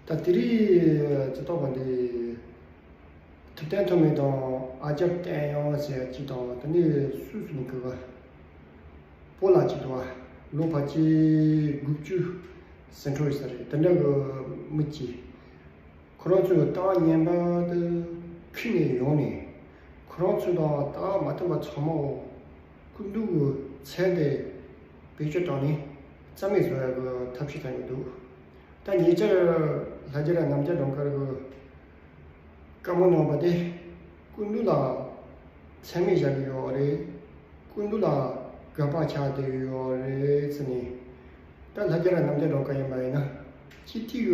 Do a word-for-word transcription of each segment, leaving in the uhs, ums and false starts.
ད་དེ་རིང་ཅི་ཐོག་པ་འདི་ཐུབ་བསྟན་ཐོགས་མེད་དང་ཨ་ཅག་བསྟན་དབྱངས་ཟེར་གཅིག་དང་དེ་ནས་སུ་སུ་ནི་གི་སྤོ་ལགས་གཅིག་འདུག་བ། ལོ་ཕལ་ཆེར་དགུ་བཅུ་ཟིན་འགྲོ་ཡོད་ས་རེད། དེ་འདྲ་གི་མི་གཅིག་ཁོ་རང་ཚོའི་ལྟ་བ་ངན་པ་དེ་ཁྱེར་ནས་ཡོང་ནས། ཁོ་རང་ཚོ་དང་ལྟ་བ་མ་མཐུན་པ་ཚང་མ་སྐུ་མདུན་གྱི་མཚན་དེ་བེད་སྤྱོད་བཏང་ནས་རྩ་མེད་བཟོ་ཡག་གི་ཐབས་ཤེས་བཏང་གི་འདུག་ད་ཉེ་ཆར་ལྷ་རྒྱལ་ར་རྣམ་རྒྱལ་སྒྲོལ་དཀར་གྱི་བཀའ་མོལ་གནང་བ་དེ་སྐུ་མདུན་ལ་མཚན་སྨད་བཞག་གི་ཡོད་རེད། སྐུ་མདུན་ལ་དགག་པ་ཆགས་བསྡད་ཡོད་རེད་ཟེར་ནས། ད་ལྷ་རྒྱལ་ར་རྣམ་རྒྱལ་སྒྲོལ་དཀར་ཡིན་པ་ཡིན་ན་སྤྱི་འཐུས་ཀྱི་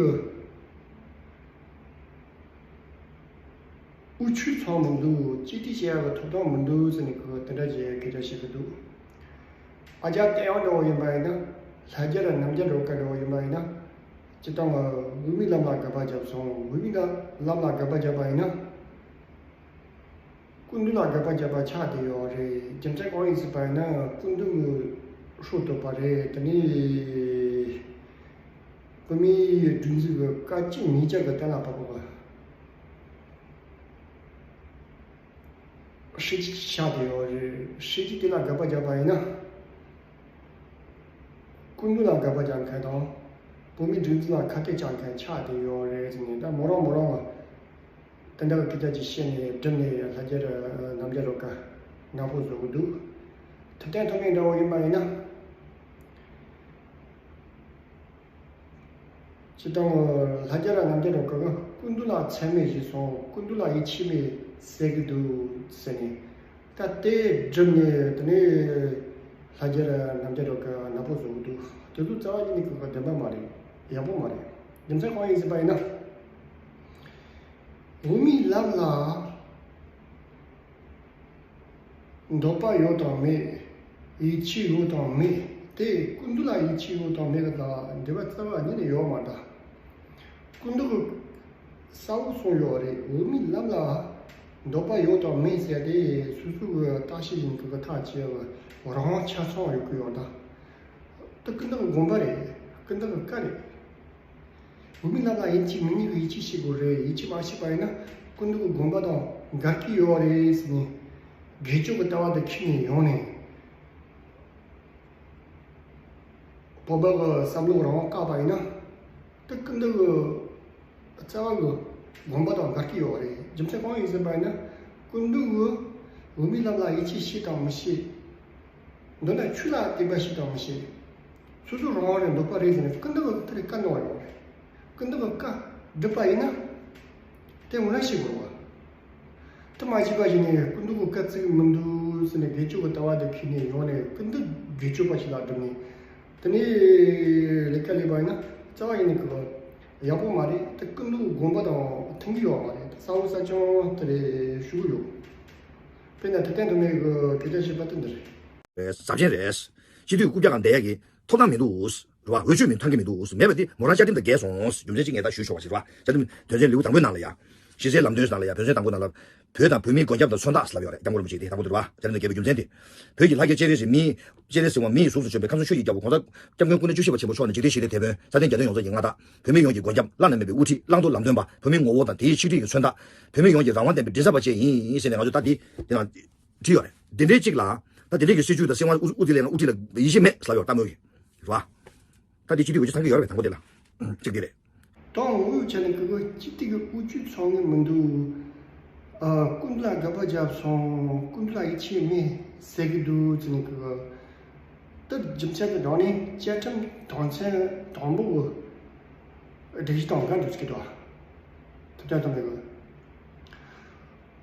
དབུ་ཁྱུད་ཚང་མི་འདུག་སྤྱི་འཐུས་བྱེད་ཡག་གི་ཐོབ་ཐང་མི་འདུག་ཟེར་ནས་ཁོས་དེ་འདྲ་ཅིག་སྐད་ཆ་བཤད་ཀྱི་འདུག་ཨ་ཅག་བསྟན་དབྱངས་འདྲ་བོ་ཡིན་པ་ཡིན་ན། ལྷ་རྒྱལ་ར་རྣམ་རྒྱལ་སྒྲོལ་དཀར་འདྲ་བོ་ཡིན་པ་ཡིན་ན། སྤྱིར་བཏང་དབུ་མའི་ལམ་ལ་དགག་པ་བརྒྱབ་སོང་། དབུ་མའི་ལམ་ལ་དགག་པ་བརྒྱབ་པ་ཡིན་ན། སྐུ་མདུན་ལ་དགག་པ་བརྒྱབ་པ་ཆགས་བསྡད་ཡོད་རེད། རྒྱུ་མཚན་གང་ཡིན་ཟེར་བ་ཡིན་ན་སྐུ་མདུན་གྱི་ཧྲུའུ་ཏོག་པ་རེད། དེ་ནས་བོད་མིའི་སྒྲིག་འཛུགས་ཀྱི་བཀའ་སྤྱི་ཉིས་བརྒྱ་གི་གཏན་ལ་ཕབ་པ། སྲིད་ཇུས་ཆགས་བསྡད་ཡོད་རེད། སྲིད་ཇུས་དེ་ལ་དགག་པ་བརྒྱབ་པ་ཡིན་ན། སྐུ་མདུན་ལ་དགག་པ་རྒྱག་མཁན་དང་། བོད་མིའི་སྒྲིག་འཛུགས་ལ་ཁ་གཏད་གཅོག་མཁན་ཆགས་བསྡད་ཡོད་རེད་ཟེར་ནས། ད་མོ་རང་མོ་རང་ལ་དེ་འདྲ་གི་སྐད་ཆ་ཅིག་བཤད་ནས་བསྒྲུབས་ནས་ལྷ་རྒྱལ་ར་རྣམ་རྒྱལ་སྒྲོལ་དཀར་ནག་པོ་བཟོ་གི་འདུག་ཐུབ་བསྟན་ཐོགས་མེད་འདྲ་བོ་ཡིན་པ་ཡིན་ན། སྤྱིར་བཏང་ལྷ་རྒྱལ་ར་རྣམ་རྒྱལ་སྒྲོལ་དཀར་གྱིས་སྐུ་མདུན་ལ་མཚན་སྨད་བྱས་སོང་། སྐུ་མདུན་ལ་ཡིད་ཆེས་མེད་ཟེར་གྱི་འདུག་ཟེར་ནས། ད་དེ་བསྒྲུབས་ནས་དེ་ནས་ལྷ་རྒྱལ་ར་རྣམ་རྒྱལ་སྒྲོལ་དཀར་ནག་པོ་བཟོ་གི་འདུག་དེ་ཚོ་རྩ་བ་ཉིད་ནས་ཁོ་ཁ་བདེན་པ་མ་རེད། ཡག་པོ་མ་རེད། རྒྱུ་མཚན་གང་ཡིན་ཟེར་བ་ཡིན་ན། བོད་མིའི་ལམ་ལ་འདོད་པ་ཡོད་དང་མེད། ཡིད་ཆེས་ཡོད་དང་མེད། དེ་སྐུ་མདུན་ལ་ཡིད་ཆེས་ཡོད་དང་མེད་ཀྱི་དང་འབྲེལ་བ་རྩ་བ་ཉིད་ནས་ཡོད་མ་རེད། སྐུ་མདུན་གྱིས་གསལ་བོ་གསུངས་ཡོད་རེད། བོད་མིའི་ལམ་ལ་འདོད་པ་ཡོད་དང་མེད་ཟེར་དེ་སོ་སོ་གི་བརྟག་དཔྱད་བྱེད་ཀྱི་ཐག་བཅད་པ་རང་དབང་ཆ་ཚང་ཡོད་ཀྱི་ཡོད་ད། དེ་སྐུ་མདུན་གྱི་དགོངས་པ་རེད། སྐུ་མདུན་གྱི་བཀའ་རེད། བོད་མིའི་ལམ་ལ་ཡིད་ཆེས་མི་ཉན་གྱི་ཡིད་ཆེས་བྱེད་དགོས་རེད། ཡིད་ཆེས་མ་བྱས་པ་ཡིན་ན་སྐུ་མདུན་གྱི་དགོངས་པ་དང་འགལ་གྱི་ཡོད་རེད་ཟེར་ནས། སྒེར་གཅོད་ཀྱི་ལྟ་བ་དེ་ཁྱེར་ནས་ཡོང་ནས། བོད་པ་གི་བསམ་བློ་རང་དབང་བཀག་པ་ཡིན་ན། དེ་སྐུ་མདུན་གྱི་རྩ་བ་གི་དགོངས་པ་དང་འགལ་གྱི་ཡོད་རེད། རྒྱུ་མཚན་གང་ཡིན་ཟེར་བ་ཡིན་ན། སྐུ་མདུན་གྱིས་བོད་མིའི་ལམ་ལ་ཡིད་ཆེས་བྱེད་དང་མི་བྱེད། མདོར་ན་ཆོས་ལ་བརྟེན་པ་ཞིག་དང་མི་ཞིག་སོ་སོ་རང་དབང་རེད། འདོད་པ་རེད་ཟེར་ནས་སྐུ་མདུན་གྱིས་དེ་རིང་བཀའ་གནང་བ་ཡོད་རེད། སྐུ་མདུན་གྱིས་བཀའ་བསྒྲུབས་པ་ཡིན་ན། དེ་ངོས་ལེན་བྱེད་དགོས་རེད་བ། དེ་མ་བྱས་པ་ཞིག་ནས་སྐུ་མདུན་གྱི་བཀའ་བརྩི་གི་མི་འདུག་ཟེར་ནས་སྒེར་གཅོད་ཀྱི་ལྟ་བ་དེ་ཁྱེར་ནས་ཡོང་ནས་སྐུ་མདུན་སྒེར་གཅོད་པ་ཞིག་ལ་བསྒྲུབས་ནས། དེ་ནས་ལས་ཀ་ལས་པ་ཡིན་ན་རྩ་བ་ཡིན་ནས་གི་ཡག་པོ་མ་རེད། དེ་སྐུ་མདུན་གྱི་དགོངས་པ་དང་མཐུན་གྱི་ཡོད་མ་རེད། གསལ་བོ་གསལ་རྐྱང་དེ་རེད་ཞུ་གི་ཡོད། དཔེར་ན་ཐུབ་བསྟན་ཐོགས་མེད་ཀྱི་སྐད་ཆ་བཤད་པ་དེ་འདི་རེད། རེད། ཟབ་ཆེན་རེད། སྤྱི་འཐུས་རྐུབ་བཀྱག་སྒང་བསྡད་ཡག་གི་ཐོབ་ཐང་མི་འདུག་རེད་བ། འོས་ཆོས་མི་ཐང་གི་མི་འདུག་མེད་པ་དེ་མོ་རང་བཅའ་ཁྲིམས་དང་འགལ་སོང་། རྒྱུ་མཚན་གཅིག་ངས་ད་ཞུས་ཆོག་པ་ཞིག་རེད་བ། བཅའ་ཁྲིམས་དོན་ཚན་ལེའུ་དང་པོའི་ནང་ལ་ཡ། གཞི་རྩའི་ལམ་སྟོན་ནང་ལ་ཡ། བོད་ཚན་དང་པོའི་ནང་ལ། བོད་དང་བོད་མིའི་མགོན་སྐྱབས་དང་མཚོན་རྟགས་ལབ་ཡོད་རེད། སྐྱབས་མགོན་རིན་པོ་ཆེ་དེ་དང་པོ་དེ་རེད་བ། བཅའ་ཁྲིམས་དང་འགལ་བའི་རྒྱུ་མཚན་དེ། བོད་ཀྱི་ལྷ་སྐལ་སྤྱན་རས་གཟིགས་མིའི། སྤྱན་རས་གཟིགས་དབང་མིའི་གཟུགས་སུ་བྱོན་པའི་ཁམས་གསུམ་ཆོས་ཀྱི་རྒྱལ་པོ་༸གོང་ས་༸སྐྱབས་མགོན་སྐུ་ཕྲེང་བཅུ་བཞི་པ་ཆེན་པོ་མཆོག་ནི་འཇིག་རྟེན་ཞི་བདེའི་དེད་དཔོན། སྲ་བརྟན་རྒྱལ་དོན་ཡོངས་རྫོགས་ཀྱི་མངའ་བདག་བོད་མིའི་ཡོངས་ཀྱི་མགོན་སྐྱབས། བླ་ན་མེད་པའི་དབུ་ཁྲིད། བླང་དོར་ལམ་སྟོན་པ། བོད་མིའི་ངོ་བོ་དང་དེའི་ཆིག་སྒྲིལ་གྱི་མཚོན་རྟགས། བོད་མིའི་ངོ་བོ་ཀྱི་རང་དབང་ལྡན་པའི་མགྲིན་ཚབ་པ་བཅས་ཡིན་ཟེར་ནས་ང་ཚོ་ད་འདི་འདི་ནང་བྲིས་ཡོད་རེད། འདི་འདྲའི་གཅིག་ལ། ད་འདི་འདྲའི་གི་སྲིད་བྱུས་དང་སྲིད་དབང་དབུ་དབུ་དེ་ལས་ན་དབུ་ཁྲིད་ལ་ཡིད་ཆེས་མེད་ལབ་ཡོད་རེད། ལྟ་མོལ་གྱི་རེད་བ། ད་འདི་སྤྱི་འཐུས་འོས་ཆོས་ཐང་གི་ཡོད་རེད། དང་པོ་དེ་ལ་གཅིག་འདི་རེད། དང་པོའི་ཆ་ནས་ཁོ་གི་སྤྱི་འཐུས་ཀྱི་དབུ་ཁྱུད་ཚང་གི་མི་འདུག་ཨ། སྐུ་མདུན་ལ་དགག་པ་བརྒྱབ་སོང་། སྐུ་མདུན་ལ་ཡིད་ཆེས་མེད་ཟེར་གི་འདུག་ཟེར་ནས་ཁོ་གི། དེ་རྒྱུ་མཚན་དེ་དྲངས་ནས་བཅའ་ཁྲིམས་དོན་ཚན་དང་པོ་གི་སྒྲིག་གཞི་དང་འགལ་འགྲོ་ཟེར་གི་འདུག་ཐུབ་བསྟན་ཐོགས་མེད་གི།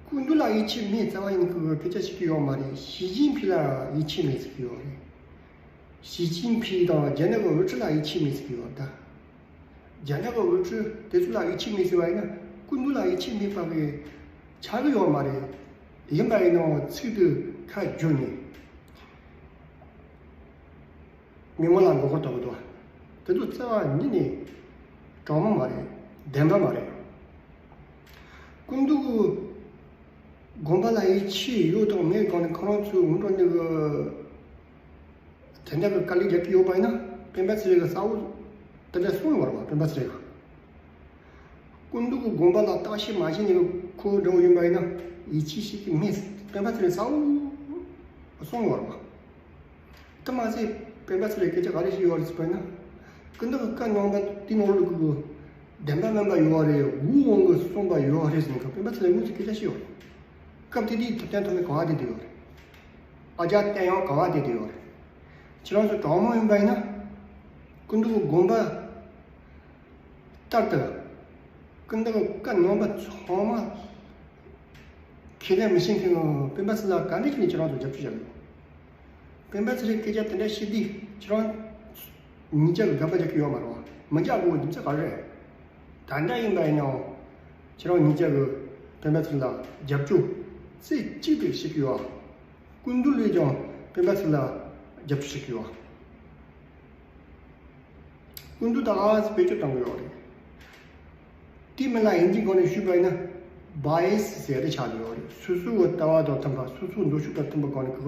སྐུ་མདུན་ལ་ཡིད་ཆེས་མེད་རྩ་བ་ཡིན་ཁོ་གི་སྐད་ཆ་བཤད་གི་ཡོད་མ་རེད། ཞི་ཅིན་ཕིང་ལ་ཡིད་ཆེས་མེད་ཟེར་གི་ཡོད་རེད། ཞི་ཅིན་ཕིང་དང་རྒྱ་ནག་གི་དབུ་ཁྲིད་ལ་ཡིད་ཆེས་མེད་ཟེར་གི་ཡོད་ད། རྒྱ་ནག་གི་དབུ་ཁྲིད་དེ་ཚོ་ལ་ཡིད་ཆེས་མེད་ཟེར་བ་ཡིན་ན་སྐུ་མདུན་ལ་ཡིད་ཆེས་མེད་པ་གི་ཆགས་གི་ཡོད་མ་རེད། ཡིན་པ་ཡིན་ནའང་ཚིག་དེ་ཁ་བསྒྱུར་ནས། མི་མང་ལ་མགོ་སྐོར་གཏོང་གི་འདུག་དེ་ཚོ་རྩ་བ་ཉིད་ནས་དྲང་མོ་མ་རེད། བདེན་པ་མ་རེད། སྐུ་མདུན་གྱི་དགོངས་པ་ལ་ཡིད་ཆེས་ཡོད་དང་མེད་སྒང་ནས་ཁོ་རང་ཚོའི་འུར་འདྲ་འདི་གི་དེ་འདྲ་གི་དཀའ་ལས་རྒྱག་གི་ཡོད་པ་ཡིན་ན་སྤེན་པ་ཚེ་རིང་གིས་གསལ་བོ་དེ་འདྲ་གསུངས་ཡོད་རེད་བ། སྤེན་པ་ཚེ་རིང་གིས། སྐུ་མདུན་གྱི་དགོངས་པ་ལ་བརྟག་དཔྱད་མ་བྱས་ནས་ཁོ་འགྲོ་ཡིན་པ་ཡིན་ན་ཡིད་ཆེས་ཤིག་གི་མེད། སྤེན་པ་ཚེ་རིང་གསལ་པོ་གསུངས་ཡོད་རེད་པ། དེ་མ་ཟད་སྤེན་པ་ཚེ་རིང་སྐད་ཆ་ག་རེ་བཤད་ཡོད་རེད་ཟེར་བ་ཡིན་ན། སྐུ་མདུན་གྱི་བཀའ་གནང་བ་དེ་ནང་ལོགས་ཀྱི་བདེན་པ་མིན་པ་ཡོད་རེད། དབུའི་དབང་གིས་གསུངས་པ་ཡོད་རེད་ཟེར་ནས་སྤེན་པ་ཚེ་རིང་དངོས་སུ་སྐད་ཆ་བཤད་ཡོད་རེད། སྐབས་དེ་དུས་ཐུབ་བསྟན་ཐོགས་མེད་ག་པར་བསྡད་ཡོད་རེད། ཨ་ཅག་བསྟན་དབྱངས་ག་པར་བསྡད་ཡོད་རེད། ཁྱེད་རང་ཚོ་དྲང་མོ་ཡིན་པ་ཡིན་ན། སྐུ་མདུན་གྱི་དགོངས་པ་ལྟར་དུ། སྐུ་མདུན་གྱི་བཀའ་གནང་བ་ཚང་མ་ཁས་ལེན་མི་བྱེད་མཁན་སྤེན་པ་ཚེ་རིང་ལ་ག་འདྲ་བྱས་ནས་ཁྱེད་རང་ཚོ་རྒྱབ་སྐྱོར་བྱ་དགོས། སྤེན་པ་ཚེ་རིང་སྐད་ཆ་དེ་འདྲ་བཤད་དུས་ཁྱེད་རང་ཉིད་ཅག་གི་དགག་པ་རྒྱག་གི་ཡོད་མ་རེད་པ། མི་རྒྱག་དགོས་རྒྱུ་མཚན་ག་རེ་རེད། ད་ལྟ་ཡིན་པ་ཡིན་ནའང་ཁྱེད་རང་ཉིད་ཅག་གི་སྤེན་པ་ཚེ་རིང་ལ་རྒྱབ་སྐྱོར་རྩེ་གཅིག་ཏུ་བྱེད་ཀྱི་ཡོད། སྐུ་མདུན་ལས་ཀྱང་སྤེན་པ་ཚེ་རིང་ལ་རྒྱབ་སྐྱོར་བྱེད་ཀྱི་ཡོད། སྐུ་མདུན་དང་ཨ་ཙི་བེད་སྤྱོད་གཏོང་གི་ཡོད་རེད། དེ་མིན་ལ་དབྱིན་ཇིའི་སྒང་ནས་ཞུས་པ་ཡིན་ན་བྷ་ཡེ་སི་ཟེར་ཡ་དེ་ཆགས་ཀྱི་ཡོད་རེད། སོ་སོའི་ལྟ་བ་དང་མཐུན་པ། སོ་སོའི་འདོད་ཕྱོགས་དང་མཐུན་པ་སྒང་ནས་གི་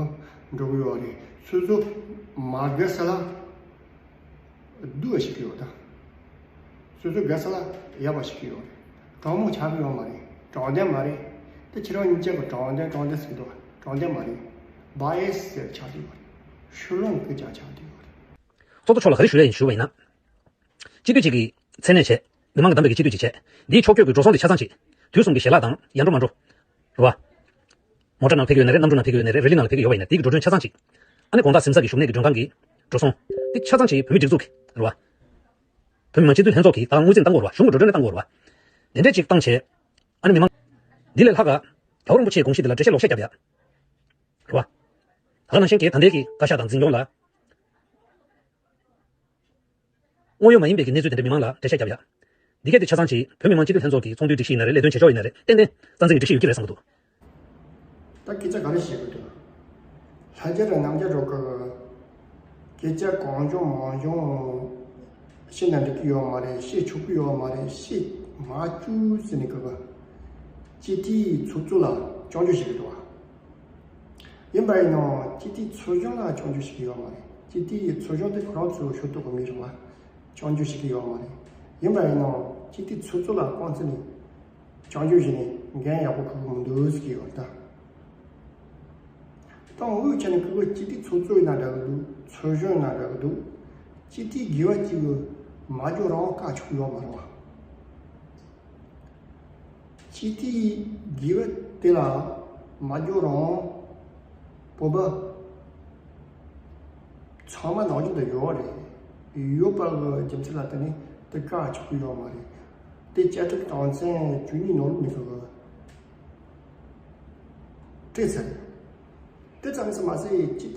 འགྲོ་གི་ཡོད་རེད། སོ་སོ་མ་དགའ་ས་ལ་སྡུག་པ་བྱེད་ཀྱི་ཡོད་ད། སོ་སོ་དགའ་ས་ལ་ཡག་པ་བྱེད་ཀྱི་ཡོད་རེད། དྲང་མོ་ཆགས་ཀྱི་ཡོད་མ་རེད། དྲང་བདེན་མ་རེད། དེ་ཁྱེད་རང་གཉིས་ཆ་གི་དྲང་བདེན་དྲང་བདེན་ཟེར་གྱི་འདུག་དྲང་བདེན་མ་རེད། བྷ་ཡེ་སི་ཟེར་ཆགས་ཀྱི་ཡོད་རེད། ཕྱི་ལོགས་སྐད་ཆ་ཆགས་ཀྱི་ཡོད་རེད། ཚོགས་གཙོ་མཆོག་ལ་ག་རེ་ཞུ་ཡ་ཡིན་ཞུ་བ་ཡིན་ན། སྤྱི་འཐུས་གཅིག་གིས་མཚན་གནས་བྱས། མི་མང་གིས་བདམས་པའི་སྤྱི་འཐུས་གཅིག་བྱས། འདིའི་ཕྱོགས་བསྐྱོད་ཀྱི་འགྲོ་སོང་དེ་ཆ་ཚང་གཅིག་དུས་གསུམ་གྱི་ཞལ་ལག་དང་ཡར་འགྲོ་མར་འགྲོ། རེད་བ། མོ་ཊ་ནང་ཕེབས་ཀྱི་ཡོད་ན་རེད། གནམ་གྲུ་ནང་ཕེབས་ཀྱི་ཡོད་ན་རེད། རི་ལི་ནང་ལ་ཕེབས་ཀྱི་ཡོད་པ་ཡིན་ན་དེའི་གི་འགྲོ་གྲོན་ཆ་ཚང་གཅིག་ཨ་ནི་དགོང་དག་གཟིམ་ས་གི་བཞུགས་གནས་ཀྱི་མགྲོན་ཁང་གི་འགྲོ་སོང་དེ་ཆ་ཚང་གཅིག་བོད་མིའི་སྒྲིག་འཛུགས་ཀྱི་རེད་བ། བོད་མི་མང་སྤྱི་འཐུས་ལྷན་ཚོགས་ཀྱིས་ད་དངུལ་རྩིས་བཏང་དགོས་རེད་བ། གཞུང་གི་འགྲོ་གྲོན་ནས་བཏང་དགོས་རེད་བ། དེ་འདྲས་གཅིག་བཏང་བྱས། ཨ་ནི་མི་མང་། འདི་ལས་ལྷག་ག་རྒྱལ་བ་རིན་པོ་ཆེའི་དགོངས་གཞི་དེ་ལ་འགྲེལ་བཤད་ལོག་བཤད་རྒྱབ་ཡ། རེད་བ། ད་ག་ནང་བཞིན་གྱི་ད་ལྟའི་གི་བཀའ་ཤག་དང་འཛིན་སྐྱོང་ལ། དངོས་ཡོད་མ་ཡིན་པའི་གི་གནས་ཚུལ་དེ་འདྲ་མི་མང་ལ་འགྲེལ་བཤད་རྒྱབ་ཡ། འདི་གལ་ཏེ་ཆ་ཚང་གཅིག་བོད་མི་མང་སྤྱི་འཐུས་ལྷན་ཚོགས་ཀྱི་ཚོགས་འདུའི་སྒྲིག་གཞི་ཡིན་ན་རེད། ལས་དོན་བྱེད་ཕྱོགས་ཡིན་ན་རེད། ཏན་ཏན་རྩ་འཛིན་གྱི་སྒྲིག་གཞི་ཡོད་ཀྱི་རེད་བསམ་གྱི་འདུག་ད་སྐད་ཆ་ག་རེ་བཤད་དགོས་འདུག་ལྷ་རྒྱལ་ར་ལྔ་བརྒྱ་རོགས་ཀྱི་སྐད་ཆ་གང་བྱུང་མང་བྱུང་བཤད་ན་འགྲིག་གི་ཡོད་མ་རེད། བཤད་ཆོག་གི་ཡོད་མ་རེད། བཤད་མ་བཅུག་ཟེར་ནས་གི་གི་སྤྱི་འཐུས་ཚོགས་གཙོ་ལ་སྐྱོན་བརྗོད་བྱེད་ཀྱི་འདུག་བ། ཡིན་པ་ཡིན་ནའང་སྤྱི་འཐུས་ཚོགས་གཞོན་ལ་སྐྱོན་བརྗོད་བྱེད་ཀྱི་ཡོད་མ་རེད། སྤྱི་འཐུས་ཚོགས་གཞོན་དེ་ཁོ་རང་ཚོའི་ཤོག་ཐོག་གི་མི་རེད་བ། སྐྱོན་བརྗོད་བྱེད་ཀྱི་ཡོད་མ་རེད། ཡིན་པ་ཡིན་ནའང་སྤྱི་འཐུས་ཚོགས་གཙོ་ལ་རྐང་རྩེད་ནས་སྐྱོན་བརྗོད་བྱས་ནས་འགན་ཡག་པོ་འཁུར་གི་མི་འདུག་ཟེར་གྱི་ཡོད་ད། ད་འུ་ཆ་ནས་ཁོ་ཚོ་སྤྱི་འཐུས་ཚོགས་གཙོ་ཡིན་ན་འདྲ་གི་འདུག་ཚོགས་གཞོན་ཡིན་ན་འདྲ་གི་འདུག་སྤྱི་འཐུས་དགེ་བ་གཅིག་གི་མ་འཇོག་རང་བཀའ་ཆོག་གི་ཡོད་མ་རེད་བ། སྤྱི་འཐུས་དགེ་བ་དེ་ལ་མ་འཇོག་རང་བོད་པ་ཚང་མ་ནང་བཞིན་དུ་ཡོད་རེད། ཡོད་པ་གི་རྒྱུ་མཚན་ལ་བརྟེན་ནས་དེ་བཀའ་ཆོག་གི་ཡོད་མ་རེད། དེ་བཅའ་ཁྲིམས་དོན་ཚན་བཅུ་གཉིས་ནང་ལ་མི་འདུག་གི། སྤྲད་ཚར་རེད། དེ་ཙམ་ཙམ་མ་ཟད་སྤྱི་འཐུས་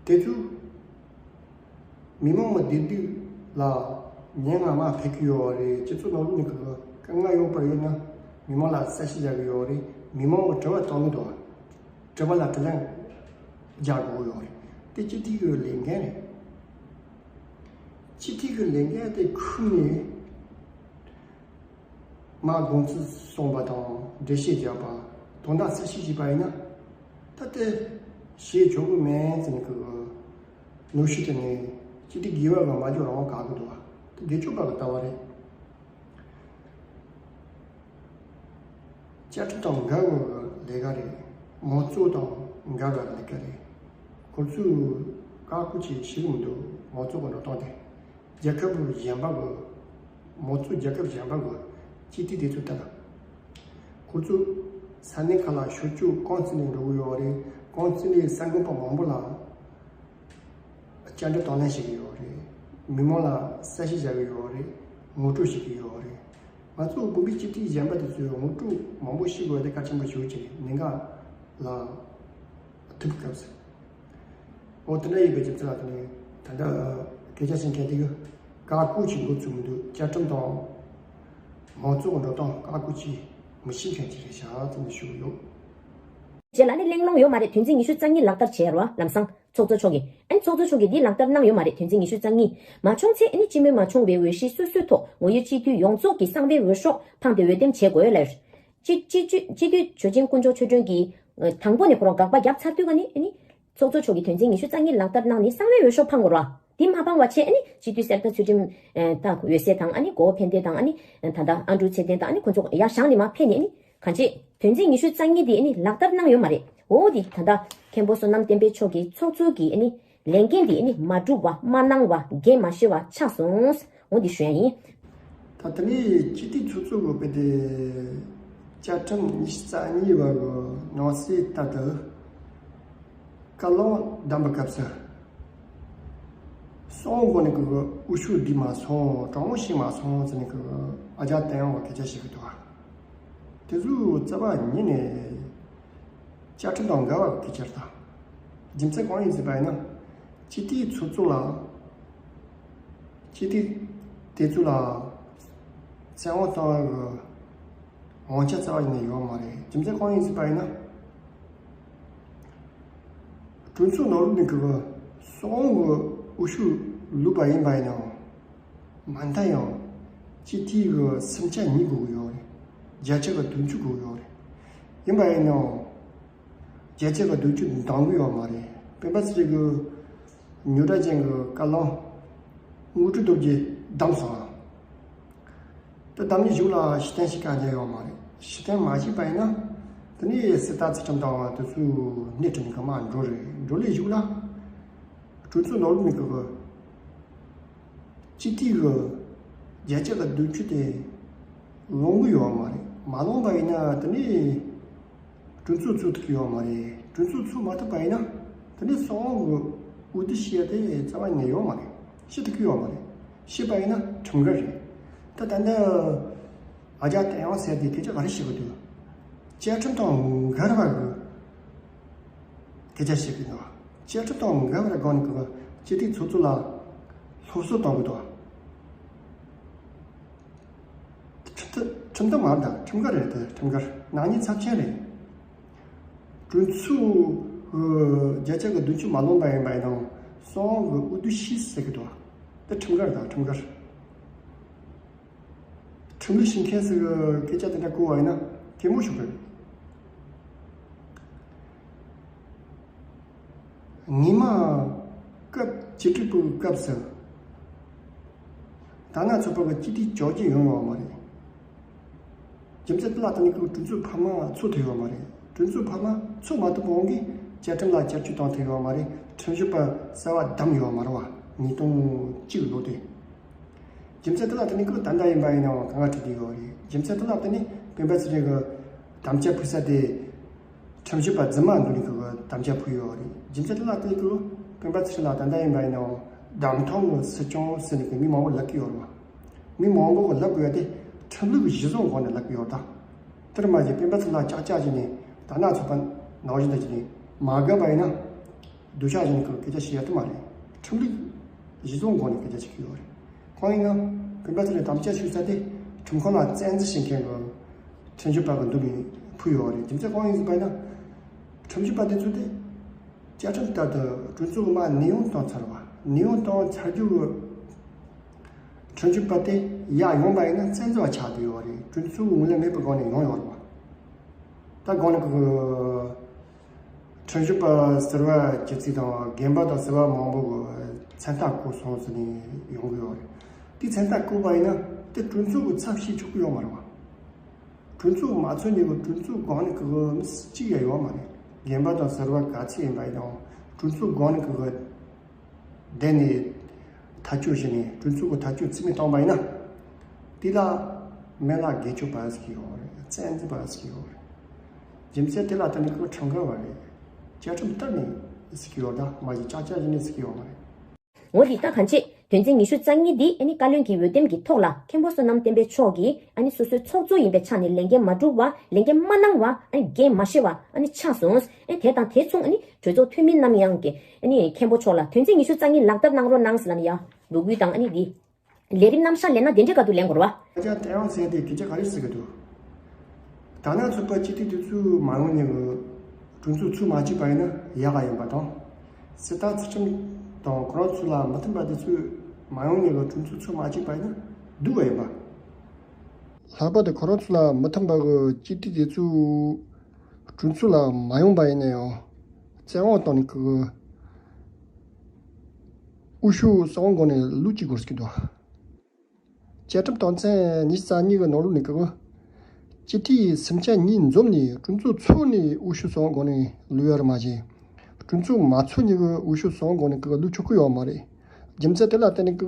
དེ་ཚོས་མི་མང་གི་བདེ་སྡུག་ལ་ཉེ་ང་མ་ཕེབས་ཀྱི་ཡོད་རེད། སྤྱི་ཚོགས་ནང་ལོགས་ནས་གི་དཀའ་ངལ་ཡོད་པར་ཡོད་ན་མི་མང་ལ་གསལ་བཤད་བྱ་གི་ཡོད་རེད། མི་མང་གི་དྲི་བ་བཏང་གི་འདུག་དྲི་བ་ལ་དྲིས་ལན་རྒྱག་དགོས་ཡོད་རེད། དེ་སྤྱི་འཐུས་ཀྱི་ལས་འགན་རེད། སྤྱི་འཐུས་ཀྱི་ལས་འགན་དེ་ཁུར་ནས། མ་དགོངས་ཚུལ་གསུངས་པ་དང་འགྲེལ་བཤད་བརྒྱབ་པ། དོན་དག་གསལ་བཤད་བྱས་པ་ཡིན་ན། ད་དེ་བྱེད་ཆོག་གི་མེད་ཟེར་ནས་ཀྱི་ནོར་ཤུགས་དེ་ནས་སྤྱི་འཐུས་དགེ་བ་གི་མ་འཇོག་རང་དགག་གི་འདུག་བ། དེ་དགེ་སྤྱོད་པ་གི་ལྟ་བ་རེད། བཅའ་ཁྲིམས་དང་འགལ་བའི་ལས་ཀ་རེད། མང་གཙོ་དང་འགལ་བའི་ལས་ཀ་རེད། ཁོ་ཚོས་བཀག་འགོག་བྱེད་ཤེས་ཀྱི་མི་འདུག་མང་གཙོ་གི་འགྲོ་སྟངས་དེ། རྒྱལ་ཁབ་གཞན་པ་གི་མང་གཙོ་རྒྱལ་ཁབ་གཞན་པ་གི་སྤྱི་འཐུས་དེ་ཚོ་ལྟ་ད། ཁོ་ཚོ་ས་གནས་ཁག་ལ་ཤོག་ཆོས་རྐང་བཙུགས་ནས་འགྲོ་གི་ཡོད་རེད། རྐང་བཙུགས་ནས་གསར་འགོད་པ་མང་པོ་ལ་བཅར་འདྲི་དང་ལེན་བྱེད་ཀྱི་ཡོད་རེད། མི་མང་ལ་གསལ་བཤད་བྱ་གི་ཡོད་རེད། ངོ་སྤྲོད་བྱེད་ཀྱི་ཡོད་རེད། ང་ཚོ་བོད་པའི་སྤྱི་འཐུས་གཞན་པ་དེ་ཚོས་ངོ་སྤྲོད་མང་པོ་བྱེད་དགོས་དེ་གལ་ཆེན་པོ་ཞིག་ཅིག་རེད། ཉེན་ཁ་ལ་ཐུག་སྐབས་སུ། འོ་དེ་འདྲ་ཡིན་པའི་རྒྱུ་མཚན་ལ་བརྟེན་ནས་ད་ལྟ་སྐད་ཆ་བཤད་མཁན་དེ་གི་བཀག་འགོག་བྱེད་འགོ་ཚུགས་མི་འདུག་བཅའ་ཁྲིམས་དང་མང་གཙོ་གི་འགྲོ་སྟངས་བཀག་འགོག་བྱེད་མི་ཤེས་མཁན་ཅིག་རེད་ཤག་ཙམ་ཞུ་གི་ཡོད། རྗེས་ལ་ནི་གླེང་སློང་ཡོད་མ་རེད། དོན་ཚན་ཉི་ཤུ་རྩ་གཉིས་ལག་བསྟར་བྱས་རོ། ལམ་སང་ཚོགས་གཙོ་མཆོག་གིས། ཨན་ཚོགས་གཙོ་མཆོག་གིས་འདི་ལག་བསྟར་གནང་ཡོད་མ་རེད། དོན་ཚན་ཉི་ཤུ་རྩ་གཉིས་མ་བྱུང་ཚེ་ཨ་ནི་སྤྱི་མོས་མ་བྱུང་བའི་འོས་གཞི་སོ་སོའི་ཐོག་ངོ་ཡོད་སྤྱི་འཐུས་ཡོངས་རྫོགས་ཀྱིས་གསང་བའི་འོས་ཤོག་འཕངས་ཏེ་འོས་འདེམས་བྱེད་དགོས་ལབ། སྤྱི་སྤྱི་སྤྱི་སྤྱི་འཐུས་ཇོ་ཆེན་དཀོན་མཆོག་ཆོས་སྒྲོན་གྱིས་དང་པོ་ནས་ཁོ་རང་དགག་པ་བརྒྱབ་ཚར་དུས་ཀ་ནི་ཨ་ནི་ཚོགས་གཙོ་མཆོག་གིས་དོན་ཚན་ཉི་ཤུ་རྩ་གཉིས་ལག་བསྟར་གནང་ནས་གསང་བའི་འོས་ཤོག་འཕངས་དགོས་ར། དེ་མ་སྤང་བ་བྱས་ཨ་ནི་སྤྱི་འཐུས་གསེར་རྟ་ཚུལ་ཁྲིམས་ད་འོད་ཟེར་དང་ཨ་ནི་གོ་བོ་ཕན་བདེ་དང་ཨ་ནི་ད་ལྟ་ཨ་འབྲུག་ཚེ་བརྟན་དང་ཨ་ནི་ཁོ་ཚོ་ཡར་བཞེངས་ནས་མར་ཕེབས་ནས་ཨ་ནི་གང་བྱེད་དོན་ཚན་ཉི་ཤུ་རྩ་གཉིས་དེ་ཨ་ནི་ལག་བསྟར་གནང་ཡོད་མ་རེད། འོ་དེ་ད་ལྟ་མཁན་པོ་བསོད་ནམས་བསྟན་འཕེལ་མཆོག་གི་ཚོགས་གཙོ་གི་ཨ་ནི་ལས་འགན་དེ་ཨ་ནི་མ་འགྲུབ་པ་མ་གནང་བ་འགན་མ་བཞེས་པ་ཆགས་སོང་། འོ་འདི་ཞུ་ཡ་ཡིན། ད་དེ་ནས་སྤྱི་འཐུས་ཚོགས་གཙོ་གི་དཔེ་དེ་བཅའ་ཁྲིམས་ཉི་ཤུ་རྩ་གཉིས་པ་གི་ནང་གསེས་ལྟར་དུ་བཀའ་བློན་བདམས་པའི་སྐབས་སུ་གསང་བའི་སྒོ་ནས་གི་འོས་ཤོག་བསྡུས་མ་སོང་གྲངས་འབོར་བྱས་མ་སོང་ཟེར་ནས་གི་ཨ་ཅག་བསྟན་དབང་གིས་སྐད་ཆ་བཤད་གི་འདུག་དེ་ཚོ་རྩ་བ་ཉིད་ནས་བཅའ་ཁྲིམས་དང་འགལ་བ་གི་སྐད་ཆ་རེད་ད། རྒྱུ་མཚན་གང་ཡིན་ཟེར་བ་ཡིན་ན། སྤྱི་འཐུས་ཚོགས་གཙོ་ལ། སྤྱི་འཐུས་དེ་ཚོ་ལ་བཙན་དབང་གཏོང་བའི་དབང་ཆ་རྩ་བ་ཉིད་ནས་ཡོད་མ་རེད། རྒྱུ་མཚན་གང་ཡིན་ཟེར་བ་ཡིན་ན། གྲོས་ཚོགས་ནང་ལོགས་ནས་གི་གསང་བའི་འོས་ཤོག་བླུགས་པ་ཡིན་པ་ཡིན་ནའང་། མ་མཐའ་ཡང་སྤྱི་འཐུས་ཀྱི་སེམས་ཆ་གཉིས་དགོས་ཀྱི་ཡོད་རེད། བརྒྱ་ཆ་གི་བདུན་ཅུ་དགོས་ཀྱི་ཡོད་རེད། ཡིན་པ་ཡིན་ནའང་བརྒྱ་ཆ་གི་བདུན་ཅུ་འདང་གི་ཡོད་མ་རེད། སྤེན་པ་ཚེ་རིང་གི་རྙོག་དྲ་ཅན་གྱི་བཀའ་བློན་དངོས་གྲུབ་རྡོ་རྗེ་བདམས་སོང་ང་། ད་བདམས་ནས་གཞུག་ལ་ཕྱིར་འཐེན་བྱེད་ག་འཇལ་ཡོད་མ་རེད། ཕྱིར་འཐེན་མ་བྱས་པ་ཡིན་ན་དེ་ནས་གསེར་རྟ་ཚུལ་ཁྲིམས་དང་དེ་ཚོའི་སྣེ་ཁྲིད་ནས་གི་མར་འགྲོ་རེད། འགྲོ་ལས་གཞུག་ལ་གྲོས་ཚོགས་ནང་ལོགས་ནས་གི་སྤྱི་འཐུས་ཀྱི་བརྒྱ་ཆ་གི་བདུན་ཅུ་དེ་ལོངས་གི་ཡོད་མ་རེད། མ་ལོངས་པ་ཡིན་ན་དེ་ནས་གྲོས་ཚོགས་ཚུགས་ཐུབ་ཀྱི་ཡོད་མ་རེད། གྲོས་ཚོགས་ཚུགས་མ་ཐུབ་པ་ཡིན་ན་དེ་ནས་གསང་བའི་འོས་བསྡུ་བྱེད་ཡ་དེ་རྩ་བ་ནས་ཡོད་མ་རེད། བྱེད་ཐུབ་ཀྱི་ཡོད་མ་རེད། བྱས་པ་ཡིན་ན་ཁྲིམས་འགལ་རེད། ད་ད་ལྟ་ཨ་ཅག་བསྟན་དབང་ཟེར་དེ་སྐད་ཆ་ག་རེ་བཤད་གི་འདུག་བཅའ་ཁྲིམས་དང་འགལ་བ་གི་སྐད་ཆ་བཤད་གི་འདུག་བཅའ་ཁྲིམས་དང་འགལ་བའི་སྒང་ནས་གི་སྤྱི་འཐུས་ཚོགས་གཙོ་ལ་སློབ་གསོ་གཏོང་གི་འདུག་ཁྲིམས་ཁྲིམས་མཐུན་མ་རེད་ད། ཁྲིམས་འགལ་རེད་དེ། ཁྲིམས་འགལ་ནག་ཉེས་ཚབས་ཆེན་རེད། གྲོས་ཚོགས་ཀྱི་བརྒྱ་ཆ་གི་བདུན་ཅུ་མ་ལོངས་པ་ཡིན་པ་ཡིན་ནའང་གསང་བའི་འོས་བསྡུ་བྱེད་ཟེར་གི་འདུག་དེ་ཁྲིམས་འགལ་རེད་ད། ཁྲིམས་འགལ། ཁྲིམས་ལུགས་ཤེས་མཁན་ཟེར་གི་སྐད་ཆ་དེ་འདྲ་གོ་བ་ཡིན་ན་གད་མོ་ཤོར་གི་རེད། སྔོན་མ་སྐབས་བཅུ་དྲུག་པའི་སྐབས་སུ་ད་ནང་ཚོགས་པ་གི་སྤྱི་འཐུས་བཅོ་བརྒྱད་ཡོང་ཡོད་མ་རེད། རྒྱུ་མཚན་དེ་ལ་བརྟེན་ནས་ཁོ་གྲོས་ཚོགས་འཕར་མ་ཚོགས་ཐུབ་ཡོད་མ་རེད། གྲོས་ཚོགས་འཕར་མ་ཚོགས་མ་ཐུབ་པའི་དབང་གིས་བཅའ་ཁྲིམས་ལ་བསྐྱར་བཅོས་བཏང་ཐུབ་ཡོད་མ་རེད། ཁྲིམས་ཞིབ་པ་གསར་བ་བདམས་ཡོད་མ་རེད་བ། ཉིས་སྟོང་གཅིག་ལོ་དེ། རྒྱུ་མཚན་དེ་ལ་བརྟེན་ནས་ཁོ་ད་ལྟ་ཡིན་པ་ཡིན་ནའང་གང་ག་ཁྲིད་དེ་ཡོད་རེད། རྒྱུ་མཚན་དེ་ལ་བརྟེན་ནས་སྤེན་པ་ཚེ་རིང་གི་དམ་བཅའ་ཕུལ་ས་དེ་ཁྲིམས་ཞིབ་པ་རྫུན་མ་འདུག་ནས་ཁོ་གི་དམ་བཅའ་ཕུལ་ཡོད་རེད། རྒྱུ་མཚན་དེ་ལ་བརྟེན་ནས་ཁོ་སྤེན་པ་ཚེ་རིང་ལ་ད་ལྟ་ཡིན་པ་ཡིན་ནའང་བདམས་ཐོན་གི་སྲིད་སྐྱོང་ཟེར་ནས་ཁོ་མི་མང་པོ་ལབ་ཀྱི་ཡོད་རེད་བ། མི་མང་པོ་གི་ལབ་དགོས་ཡ་དེ་ཁྲིམས་ལུགས་གཞི་བཟུང་སྒོ་ནས་ལབ་ཀྱི་ཡོད་ད། དེར་མ་ཟད་སྤེན་པ་ཚེ་རིང་ལ་ཅག་ཅག་བྱས་ནས་ད་ནང་ཚོགས་པ་ནང་བཞིན་དུ་བྱས་ནས་མ་དགའ་བ་ཡིན་ན། སྡུག་ཅག་བཞིན་དུ་སྐད་ཆ་བཤད་ཡ་དེ་མ་རེད། ཁྲིམས་ལུགས་གཞི་བཟུང་སྒོ་ནས་སྐད་ཆ་བཤད་ཀྱི་ཡོད་རེད། གང་ཡིན་ན་སྤེན་པ་ཚེ་རིང་དམ་བཅའ་ཞུ་ས་དེ་ཁྲིམས་ཁང་ལ་བཙན་འཛུལ་བྱེད་མཁན་གྱི་ཁྲིམས་ཞིབ་པ་གི་མདུན་ནས་ཕུལ་ཡོད་རེད། རྒྱུ་མཚན་གང་ཡིན་ཟེར་བ་ཡིན་ན། ཁྲིམས་ཞིབ་པ་དེ་ཚོ་དེ་བཅའ་ཁྲིམས་ལྟར་དུ་གྲོས་ཚོགས་མར་གནས་དབྱུང་བཏང་ཚར་བ། གནས་དབྱུང་བཏང་ཚར་རྒྱུ་གི་ཁྲིམས་ཞིབ་པ་དེ་ཡར་ཡོང་པ་ཡིན་ན་བཙན་འཛུལ་བ་ཆགས་བསྡད་ཡོད་རེད། གྲོས་ཚོགས་ངོས་ལེན་མེད་པའི་སྒང་ནས་ཡོང་ཡོད་རེད་བ། ད་སྒང་ནས་གི་ཁྲིམས་ཞིབ་པ་ཟུར་པ་གྱི་ཚིག་དང་རྒན་པ་དང་ཟུར་པ་མང་པོ་གི་མཚན་རྟགས་བཀོད་སོང་ཟེར་ནས་ཡོང་གི་ཡོད་རེད། དེ་མཚན་རྟགས་བཀོད་པ་ཡིན་ན་དེ་གྲོས་ཚོགས་ཀྱི་ཚབ་བྱེད་ཆོག་གི་ཡོད་མ་རེད་བ། གྲོས་ཚོགས་མ་ཚོགས་ཉིན་གྱི་གྲོས་ཚོགས་སྒང་ནས་གི་མི་གཅིག་ཡང་ཡོད་མ་རེད། རྒན་པ་དང་ཟུར་པ་ག་ཚད་ཡིན་པ་ཡིན་ནའང་གྲོས་ཚོགས་སྒང་ནས་གི་བསྡད་ནས་ཐག་གཅོད་བྱས་ནས་གྲོས་ཚོགས་ཀྱི་ཐག་གཅོད་རྩིས་མེད་བཏང་པ་ཡིན་ན། དེ་ལ་སྨན་བླ་དགེ་ཆོས་པ་ཟེར་གྱི་ཡོད་རེད། བཙན་འཛུལ་པ་ཟེར་གྱི་ཡོད་རེད། རྒྱུ་མཚན་དེ་ལ་བརྟེན་ནས་ཁོ་ཁྲིམས་འགལ་བ་རེད། བཅའ་ཁྲིམས་ལྟར་ནས་ཟེར་གྱི་ཡོད་ད་མ་གཞི་ཅག་ཅག་བྱས་ནས་ཟེར་གྱི་ཡོད་མ་རེད། འོ་དེ་ལྟ་གང་བྱེད་དོན་ཚན་ཉི་ཤུ་རྩ་གཉིས་འདི་ཨ་ནི་བཀའ་བློན་གྱི་འོས་འདེམས་ཀྱི་ཐོག་ལ་མཁན་པོ་བསོད་ནམས་བསྟན་འཕེལ་མཆོག་གིས་ཨ་ནི་སོ་སོའི་ཚོགས་གཙོ་ཡིན་པའི་ཆ་ནས་ལས་འགན་མ་བསྒྲུབས་པ་ལས་འགན་མ་གནང་བ་ཨ་ནི་འགན་མ་བཞེས་པ་ཨ་ནི་ཆགས་སོང་། ཨ་ནི་དེ་དང་དེ་མཚུངས་ཨ་ནི་གྲོས་ཚོགས་འཐུས་མི་རྣམས་ཡང་གི་ཨ་ནི་མཁན་པོ་མཆོག་ལ་དོན་ཚན་ཉི་ཤུ་རྩ་གཉིས་ལག་བསྟར་གནང་རོགས་གནང་ཟེར་ལབ་ནས་ཡ་འབོད་སྐུལ་དང་ཨ་ནི་འདི། ལས་རིམ་རྣམ་གཞག་ལས་ན་དེ་འདྲའི་སྐབས་དུ་ལེན་དགོས་རེད་བ། ཨ་ཅག་བསྟན་དབང་ཟེར་དེ་སྐད་ཆ་ག་རེ་ཟེར་གི་འདུག་ད་ནང་ཚོགས་པ་སྤྱི་འཐུས་དེ་ཚོ་མ་ཡོང་ཉིན་གི་གྲོས་ཚོགས་ཚུགས་མ་བཅུག་པ་ཡིན་ན་ཡག་ག་ཡིན་པ་དང་། གསེར་རྟ་ཚུལ་ཁྲིམས་དང་ཁོ་རང་ཚོ་ལ་མི་མཐུན་པ་དེ་ཚོས་མ་ཡོང་ཉིན་གི་གྲོས་ཚོགས་ཚུགས་མ་བཅུག་པ་ཡིན་ན་སྡུག་ག་ཡིན་པ། ལྷག་པར་དུ་ཁོ་རང་ཚོ་ལ་མི་མཐུན་པ་གི་སྤྱི་འཐུས་དེ་ཚོ་གྲོས་ཚོགས་ལ་མ་ཡོང་པ་ཡིན་ན་ཡང་བཙན་དབང་བཏང་ནས་གི་ དབུ་བཞུགས་གསང་བའི་སྒང་ནས་ལུས་གཅིག་དགོས་ཀྱི་འདུག་བཅའ་ཁྲིམས་དོན་ཚན་ཉི་ཤུ་རྩ་གཉིས་ཀྱི་ནང་ལོགས་ནས་ཀྱི་སྤྱི་འཐུས་སུམ་ཆ་གཉིས་འཛོམས་ནས་གྲོས་ཚོགས་འཚོགས་ནས་དབུ་བཞུགས་གསང་བའི་སྒང་ནས་ལུས་ཡོད་རེད་མ་གཞི། གྲོས་ཚོགས་མ་འཚོགས་ནས་ཀྱི་དབུ་བཞུགས་གསང་བའི་སྒང་ནས་ཀྱི་ལུས་ཆོག་གི་ཡོད་མ་རེད། རྒྱུ་མཚན་དེ་ལ་བརྟེན་ནས་ཀྱི་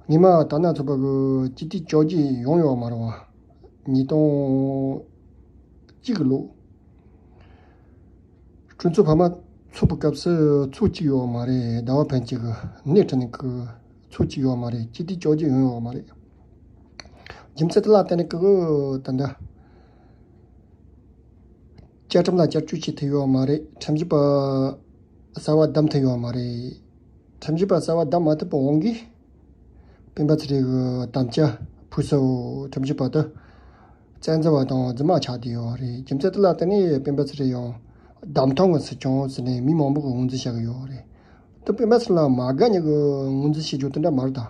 ངས་མ་ད་ནང་ཚོགས་པ་གི་སྤྱི་འཐུས་བཅོ་བརྒྱད་ཡོང་ཡོད་མ་རེད་བ། ཉིས་སྟོང་གཅིག་གི་ལོ། གྲོས་ཚོགས་ཕ་མ་ཚོགས་པའི་སྐབས་སུ་ཚོགས་གཅིག་ཡོད་མ་རེད། ཟླ་བ་ཕན་ཆད་ཀྱི་སྣེ་ཁྲིད་ནས་ཀྱི་ཚོགས་གཅིག་ཡོད་མ་རེད། སྤྱི་འཐུས་བཅོ་བརྒྱད་ཡོང་ཡོད་མ་རེད། རྒྱུ་མཚན་དེ་ལ་བརྟེན་ནས་ཀྱི་ད་ལྟ་བཅའ་ཁྲིམས་ལ་བསྐྱར་བཅོས་བྱེད་ཐུབ་ཡོད་མ་རེད། ཁྲིམས་ཞིབ་པ་གསར་བ་བདམས་ཐུབ་ཡོད་མ་རེད། ཁྲིམས་ཞིབ་པ་གསར་བ་བདམས་མ་ཐུབ་པའི་དབང་གིས་སྤེན་པ་ཚེ་རིང་གི་དམ་བཅའ་ཕུལ་སའི་ཁྲིམས་ཞིབ་པ་དེ་བཙན་འཛུལ་བ་དང་རྫུན་མ་ཆགས་བསྡད་ཡོད་རེད། རྒྱུ་མཚན་དེ་ལ་བརྟེན་ནས་སྤེན་པ་ཚེ་རིང་ཡང་བདམས་ཐོན་གྱི་སྲིད་སྐྱོང་ཟེར་ནས་མི་མང་པོ་གིས་ངོས་འཛིན་བྱ་གི་ཡོད་རེད། དེ་སྤེན་པ་ཚེ་རིང་ལ་མ་དགའ་ནས་གི་ངོས་འཛིན་བྱེད་རྒྱུ་དེ་འདྲ་མ་རེད་ད།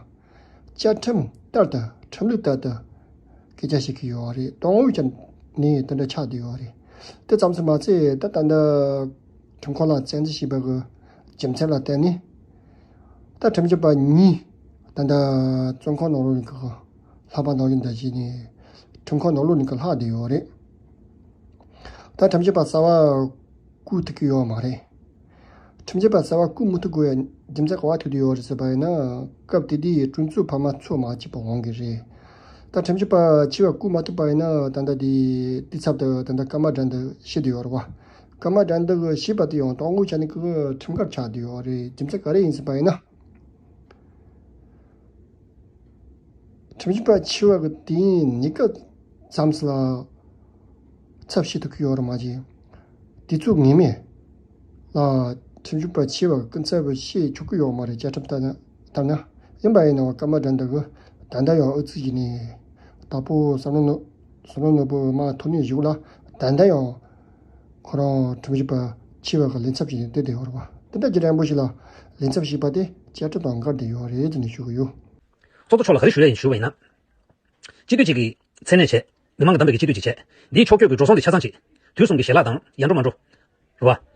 བཅའ་ཁྲིམས་ལྟར་དུ་ཁྲིམས་ལུགས་ལྟར་དུ་སྐད་ཆ་བཤད་ཀྱི་ཡོད་རེད། དོན་དངོས་ཀྱི་ནི་དེ་འདྲ་ཆགས་བསྡད་ཡོད་རེད། དེ་ཙམ་ཞིག་མ་ཚད་ད་ད་ལྟ་ཁྲིམས་ཁང་ལ་བཙན་འཛུལ་བྱས་པ་གི་རྒྱུ་མཚན་ལ་བརྟེན་ནས་ད་ཁྲིམས་ཞིབ་པ་གཉིས་ད་ལྟ་བཙོན་ཁང་ནང་ལོགས་ནས་གི་ལྷག་པ་ནང་བཞིན་དུ་བྱས་ནས་ཁྲིམས་ཁང་ནང་ལོགས་ནས་གི་ལྷག་བསྡད་ཡོད་རེད། ད་ཁྲིམས་ཞིབ་པ་གསར་བ་བསྐོ་ཐུབ་ཀྱི་ཡོད་མ་རེད། ཁྲིམས་ཞིབ་པ་གསར་བ་བསྐོ་མི་ཐུབ་དགོས་ཡ་རྒྱུ་མཚན་ག་བ་ཐུག་བསྡད་ཡོད་རེད་ཟེར་བ་ཡིན་ན། སྐབས་དེ་དུས་གྲོས་ཚོགས་ཕ་མ་ཚོགས་མ་བྱས་པའི་དབང་གིས་རེད། ད་ཁྲིམས་ཞིབ་པ་ཕྱི་བ་བསྐོ་མ་ཐུབ་པ་ཡིན་ན་ད་ལྟ་དེ་དེ་ཚབ་ཏུ་ད་ལྟ་ཀརྨ་དགྲ་འདུལ་ཤི་བསྡད་ཡོད་རེད་བ། ཀརྨ་དགྲ་འདུལ་གི་ཤི་བ་དེ་ཡང་དོན་དངོས་ཆ་ནས་ཀྱི་ཁྲིམས་འགལ་ཆགས་བསྡད་ཡོད་རེད། རྒྱུ་མཚན་ག་རེ་ཡིན་ཟེར་བ་ཡིན་ན། ཁྲིམས་ཞིབ་པ་ཕྱི་བ་གི་དེ་ཡིན་ཉི་སྐབས་ཙམ་ཞིག་ལ་ཚབ་བྱེད་ཐུབ་ཀྱི་ཡོད་རེད་མ་གཞི། དུས་ཚོད་ངེས་མེད་ལ་ཁྲིམས་ཞིབ་པ་ཕྱི་བ་གི་སྐུ་ཚབ་བྱེད་ཆོག་གི་ཡོད་མ་རེད། བཅའ་ཁྲིམས་ལྟར་ན་ལྟར་ན། ཡིན་པ་ཡིན་ནའང་ཀརྨ་དགྲ་འདུལ་གི་ད་ལྟ་ཡང་ཨུ་ཚུགས་བྱས་ནས་དྭགས་པོ་བསམ་བློ་ནོར་བསམ་བློ་ནོར་བུ་མ་ཐོན་ནས་བཞུགས་ལ་ད་ལྟ་ཡང་ཁོ་རང་ཁྲིམས་ཞིབ་པ་ཕྱི་བ་གི་ལས་ཚབ་བྱས་ནས་བསྡད་བསྡད་ཡོད་རེད་བ། དེ་འདྲ་གི་རན་པོ་ཞིག་ལ་ལས་ཚབ་བྱས་པ་དེ་བཅའ་ཁྲིམས་དང་འགལ་བསྡད་ཡོད་རེད་ཟེར་ནས་ཞུ་གི་ཡོད། ཚོགས་གཙོ་མཆོག་ལ་ག་རེ་ཞུ་ཡ་ཡིན་ཞུ་བ་ཡིན་ན། སྤྱི་འཐུས་གཅིག་གི་མཚན་གནས་བྱས། མི་མང་གིས་བདམས་པའི་གི་སྤྱི་འཐུས་གཅིག་བྱས། འདིའི་ཕྱོགས་བསྐྱོད་ཀྱི་འགྲོ་སོང་དེ་ཆ་ཚང་གཅིག་དུས་གསུམ་གྱི་ཞལ་ལག་དང་ཡར་འགྲོ་མར་འགྲོ། རེད་བ།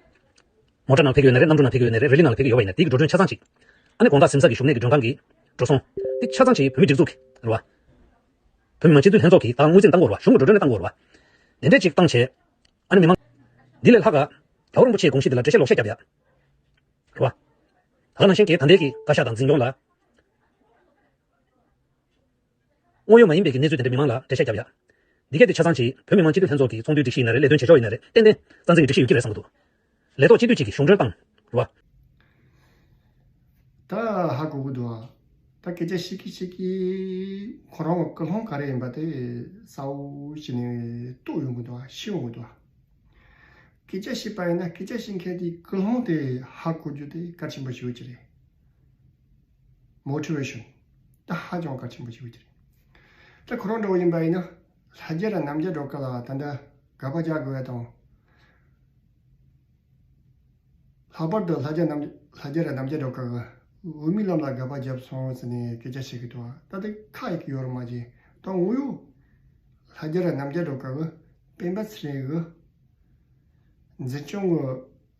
མོ་ཊ་ནང་ཕེབས་ཀྱི་ཡོད་ནའི་རེད། གནམ་གྲུ་ནང་ཕེབས་ཀྱི་ཡོད་ནའི་རེད། རི་ལི་ནང་ལ་ཕེབས་ཀྱི་ཡོད་པ་ཡིན་ནའི་དེའི་གི་འགྲོ་གྲོན་ཆ་ཚང་གཅིག་ཨ་ནི་དགོང་དག་གཟིམ་ས་གི་བཞུགས་གནས་ཀྱི་མགྲོན་ཁང་གི་འགྲོ་སོང་། དེ་ཆ་ཚང་གཅིག་བོད་མིའི་སྒྲིག་འཛུགས་ཀྱི་རེད་བ། བོད་མི་མང་སྤྱི་འཐུས་ལྷན་ཚོགས་ཀྱིས་ད་དངུལ་རྩིས་བཏང་དགོས་རེད་བ། གཞུང་གི་འགྲོ་གྲོན་ནས་བཏང་དགོས་རེད་བ། དེ་འདྲས་ཅིག་བཏང་བྱས། ཨ་ནི་མི་མང་འདི་ལས་ལྷག་ག་རྒྱལ་བ་རིན་པོ་ཆེའི་དགོངས་གཞི་འདི་ལ་འགྲེལ་བཤད་ལོག་བཤད་བརྒྱབ་ཡ། རེད་བ། ད་ག་ནང་བཞིན་གྱི་ད་ལྟའི་གི་བཀའ་ཤག་དང་འཛིན་སྐྱོང་ལ། དངོས་ཡོད་མ་ཡིན་པའི་གི་གནས་ཚུལ་དེ་འདྲ་མི་མང་ལ་འགྲེལ་བཤད་བརྒྱབ་ཡ། འདི་གས་དེ་ཆ་ཚང་གཅིག་བོད་མི་མང་སྤྱི་འཐུས་ལྷན་ཚོགས་ཀྱི་ཚོགས་འདུའི་སྒྲིག་གཞི་ཡིན་ན་རེད། ལས་དོན་བྱེད་ཕྱོགས་ཡིན་ན་རེད། ཏན་ཏན་རྩ་འཛིན་གྱི་སྒྲིག་གཞི་ཡོད་ཀྱི་རེད་བསམ་གྱི་འདུག་ལས་ཐོག་སྤྱི་འཐུས་གཅིག་གིས་གཞུང་གྲོན་བཏང་། རེད་བ། ད་ཧ་གོ་གི་འདུག་ཨ། ད་སྐད་ཆ་བཤད་ཀྱི་བཤད་ཀྱི་ཁོ་རང་གི་ཀུན་སློང་ག་རེ་ཡིན་པ་དེ་གསལ་བོ་བྱས་ནས་རྟོགས་ཡོང་གི་འདུག་ཨ། ཤེས་ཡོང་གི་འདུག་ཨ། སྐད་ཆ་བཤད་པ་ཡིན་ན་སྐད་ཆ་བཤད་མཁན་དེའི་ཀུན་སློང་དེ་ཧ་གོ་རྒྱུ་དེ་གལ་ཆེན་པོ་ཞེ་པོ་ཅིག་རེད། མོ་ཊི་ཝེ་ཤོན། ད་ཧ་ཅང་གལ་ཆེན་པོ་ཞེ་པོ་ཅིག་རེད། ད་ཁོ་རང་འདྲ་བོ་ཡིན་པ་ཡིན་ན་ལྷ་རྒྱལ་ར་རྣམ་རྒྱལ་སྒྲོལ་དཀར་ལ་ད་ལྟ་དགག་པ་རྒྱག་དགོས་ཡ་དང་། ལྷག་པར་དུ་ལྷ་རྒྱལ་རྣམ་ལྷ་རྒྱལ་ར་རྣམ་རྒྱལ་སྒྲོལ་དཀར་གིས་འོས་མིའི་ལམ་ལ་དགག་པ་བརྒྱབ་སོང་ཟེར་ནས་སྐད་ཆ་བཤད་ཀྱི་འདུག་ད་དེ་ཁག་ཡོད་ཀྱི་ཡོད་རེད་མ་གཞི། ད་དངོས་ཡོད་ལྷ་རྒྱལ་ར་རྣམ་རྒྱལ་སྒྲོལ་དཀར་གིས་སྤེན་པ་ཚེ་རིང་གི་འཛིན་སྐྱོང་གི་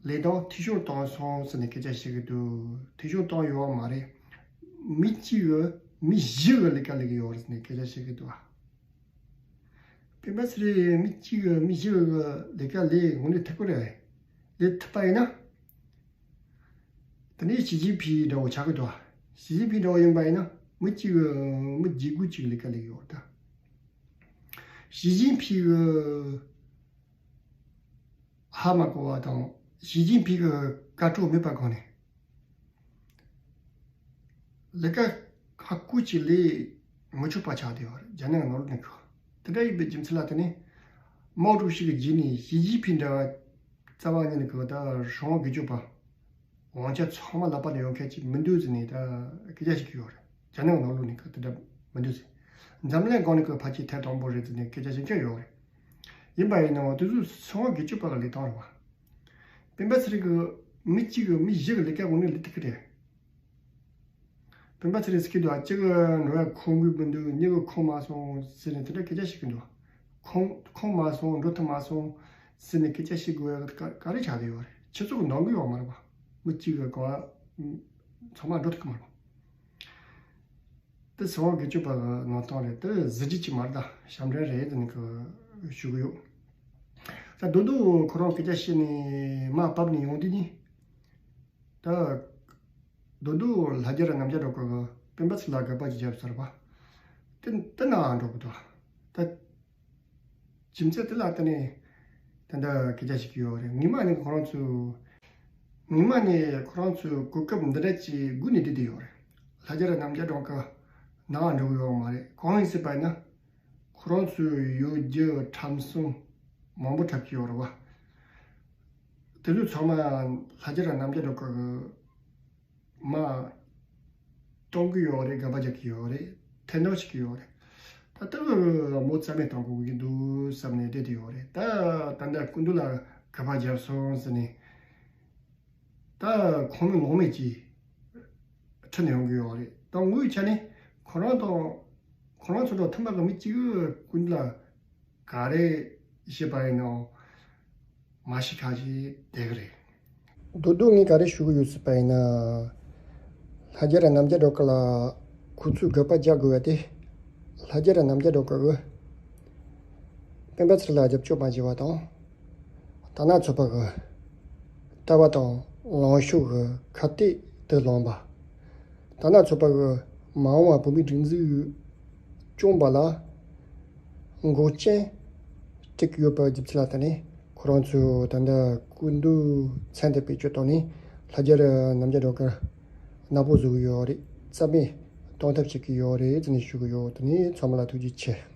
ལས་དོན་འཐུས་ཤོར་བཏང་སོང་ཟེར་ནས་སྐད་ཆ་བཤད་ཀྱི་འདུག་འཐུས་ཤོར་བཏང་ཡོད་པ་མ་རེད། མི་གཅིག་གིས་མི་བཞི་གི་ལས་ཀ་ལས་ཀྱི་ཡོད་རེད་ཟེར་ནས་སྐད་ཆ་བཤད་ཀྱི་འདུག་སྤེན་པ་ཚེ་རིང་མི་གཅིག་གིས་མི་བཞི་གི་ལས་ཀ་ལས་དངོས་གནས་ཐུབ་ཀྱི་རེད། ལས་ཐུབ་པ་ཡིན་ན། དེ་ནས་ཞི་ཅིན་ཕིང་འདྲ་བོ་ཆགས་ཀྱི་འདུག་ཞི་ཅིན་ཕིང་འདྲ་བོ་ཡིན་པ་ཡིན་ན་མི་གཅིག་གིས་མི་བརྒྱད་དགུ་ཅིག་ལས་ཀ་ལས་ཀྱི་ཡོད་རེད་ད། ཞི་ཅིན་ཕིང་གིས་ཧ་མ་གོ་བ་དང་ཞི་ཅིན་ཕིང་གི་བཀའ་སྒྲོག་མེད་པ་གོ་ནས། ལས་ཀ་ཧ་གོ་ཅིག་ལས་མི་ཆོག་པ་ཆགས་བསྡད་ཡོད་རེད་རྒྱ་ནག་ནང་ལོགས་ནས་ཁོ། དེ་འདྲ་ཡིན་པའི་རྒྱུ་མཚན་ལ་བརྟེན་ནས། མའོ་ཀྲུའུ་ཞི་གི་རྗེས་ནས་ཞི་ཅིན་ཕིང་འདྲ་བ་རྩ་བ་ཉིད་ནས་ཁོ་ད་ཧྲིལ་བོ་སྒེར་གཅོད་པ། དབང་ཆ་ཚང་མ་ལག་པ་ནས་ཡོང་མཁན་ཅིག་མི་འདུག་ཟེར་ནས་ད་སྐད་ཆ་བཤད་ཀྱི་ཡོད་རེད། རྒྱ་ནག་ནང་ལོགས་ནས་ཁོ་དེ་འདྲ་མི་འདུག་ཟེར། འཛམ་གླིང་སྒང་ནས་ཁོ་ཕལ་ཆེར་ཐེངས་དང་པོ་རེད་ཟེར་ནས་སྐད་ཆ་བཤད་མཁན་ཡོད་རེད། ཡིན་པ་ཡིན་ནའང་དེ་ཚོ་ཧྲིལ་བོ་སྒེར་གཅོད་པ་གི་ལས་སྟངས་རེད་བ། སྤེན་པ་ཚེ་རིང་གིས་མི་གཅིག་གིས་མི་བཞི་གི་ལས་ཀ་དངོས་གནས་ལས་ཐུབ་ཀྱི་རེད། སྤེན་པ་ཚེ་རིང་ཟེར་གྱི་འདུག་གཅིག་གིས་འགྲོ་ཡ་ཁོམ་གྱི་མི་འདུག་གཉིས་ཀྱིས་ཁོམ་མ་སོང་ཟེར་ནས་དེ་འདྲ་སྐད་ཆ་བཤད་ཀྱི་འདུག་ཁོམ་ཁོམ་མ་སོང་འགྲོ་ཐུབ་མ་སོང་ཟེར་ནས་སྐད་ཆ་བཤད་དགོས་ཡ་ག་ག་རེ་ཆགས་བསྡད་ཡོད་རེད། སྤྱི་ཚོགས་ཀྱི་ནང་གི་ཡོད་མ་རེད་པ། མི་གཅིག་གིས་ག་བ་ ཚང་མ་འགྲོ་ཐུབ་ཀྱི་མ་རེད། དེ་སོ་དགེ་སྤྱོད་པ་གི་ནང་དོན་རེད། དེ་གཟི་བརྗིད་ཅིག་མ་རེད། ད་ཞབས་འདྲེན་རེད། དེ་ནི་གི་ཞུ་གི་ཡོད། ད་མདོར་མདོར་ཁོ་རང་སྐད་ཆ་བཤད་ནས་མར་བབས་ནས་ཡོང་དུས་ནི། ད་མདོར་མདོར་ལྷ་རྒྱལ་རབ་རྣམ་རྒྱལ་སྒྲོལ་དཀར་གི་སྤེན་པ་ཚེ་ལྷ་དགག་པ་ཅིག་བརྒྱབ་ཟེར་བ། དེ་དེ་ནའང་འགྲོ་གི་འདུག་ད་རྒྱུ་མཚན་དེ་ལ་བརྟེན་ནས་ད་ལྟ་སྐད་ཆ་བཤད་ཀྱི་ཡོད་རེད། སྔོན་མ་ནས་ཁོ་རང་ཚོས། སྔོན་མ་ནས་ཁོ་རང་ཚོས་གོ་སྐབས་འདི་འདྲ་ཅིག་སྒུག་ནས་བསྡད་དེ་ཡོད་རེད། ལྷ་རྒྱལ་རབ་རྣམ་རྒྱལ་སྒྲོལ་དཀར་ནང་འགྲོ་གི་ཡོད་མ་རེད། གང་ཡིན་ཟེར་བ་ཡིན་ན། ཁོ་རང་ཚོས་ཡོ་རྒྱུ་ཁྲམ་གསུམ་མང་པོ་འཁྲབ་ཀྱི་ཡོད་རེད་བ། དེ་ཚོ་ཚང་མ་ལྷ་རྒྱལ་རབ་རྣམ་རྒྱལ་སྒྲོལ་དཀར་གི་མར་གཏོང་གི་ཡོད་རེད། དགག་པ་རྒྱག་གི་ཡོད་རེད། འཐེན་ཐོག་བྱེད་ཀྱི་ཡོད་རེད། ད་ལྟ་བུ་མོ་རྩ་མེད་གཏོང་དགོས་ཀྱི་འདུག་བསམ་ནས་བསྡད་དེ་ཡོད་རེད། ད་ད་ལྟ་སྐུ་མདུན་ལ་དགག་པ་བརྒྱབ་སོང་ཟེར་ནས། ད་ཁུངས་མེད་ལུང་མེད་ཀྱི་ཁྲིད་ནས་ཡོང་གི་ཡོད་རེད། ད་ངོས་ཆ་ནས་ཁོ་རང་དང་ཁོ་རང་ཚོ་དང་མཐུན་པ་གི་མི་གཅིག་གིས་སྐུ་མདུན་ལ་ག་རེ་བཤད་པ་ཡིན་ནའང་མ་ཤི་ཁ་ཞིག་བསྡད་གི་རེད། མདོར་མདོར་ངས་ག་རེ་ཞུ་གི་ཡོད་ཟེར་བ་ཡིན་ན། ལྷ་རྒྱལ་རབ་རྣམ་རྒྱལ་སྒྲོལ་དཀར་ལ་ཁོ་ཚོས་དགག་པ་རྒྱག་དགོས་པ་དེ། ལྷ་རྒྱལ་རབ་རྣམ་རྒྱལ་སྒྲོལ་དཀར་གིས་སྤེན་པ་ཚེ་རིང་ལ་རྒྱབ་སྐྱོར་མ་བྱས་པ་དང་། དར་ནག་ཚོགས་པ་གི་ལྟ་བ་དང་ལངས་ཕྱོགས་ཀྱི་ཁ་གཏད་དུ་ལངས་པ། དར་ནག་ཚོགས་པ་གི་མ་འོངས་པ་བོད་མིའི་སྒྲིག་འཛུགས་སྐྱོང་བ་ལ་འགོག་རྐྱེན་སྤྲད་ཀྱི་ཡོད་པ་རྒྱུ་མཚན་ལ་བརྟེན་ནས། ཁོ་རང་ཚོས་ད་ལྟ་སྐུ་མདུན་མཚན་དུ་བེད་སྤྱོད་བཏང་ནས་ལྷ་རྒྱལ་རབ་རྣམ་རྒྱལ་སྒྲོལ་དཀར་ནག་པོ་བཟོ་གི་ཡོད་རེད། རྩ་མེད་གཏོང་ཐབས་བྱེད་ཀྱི་ཡོད་རེད་ཟེར་ནས་ཞུ་གི་ཡོད། དེ་ནས་ཚང་མ་ལ་ཐུགས་རྗེ་ཆེ།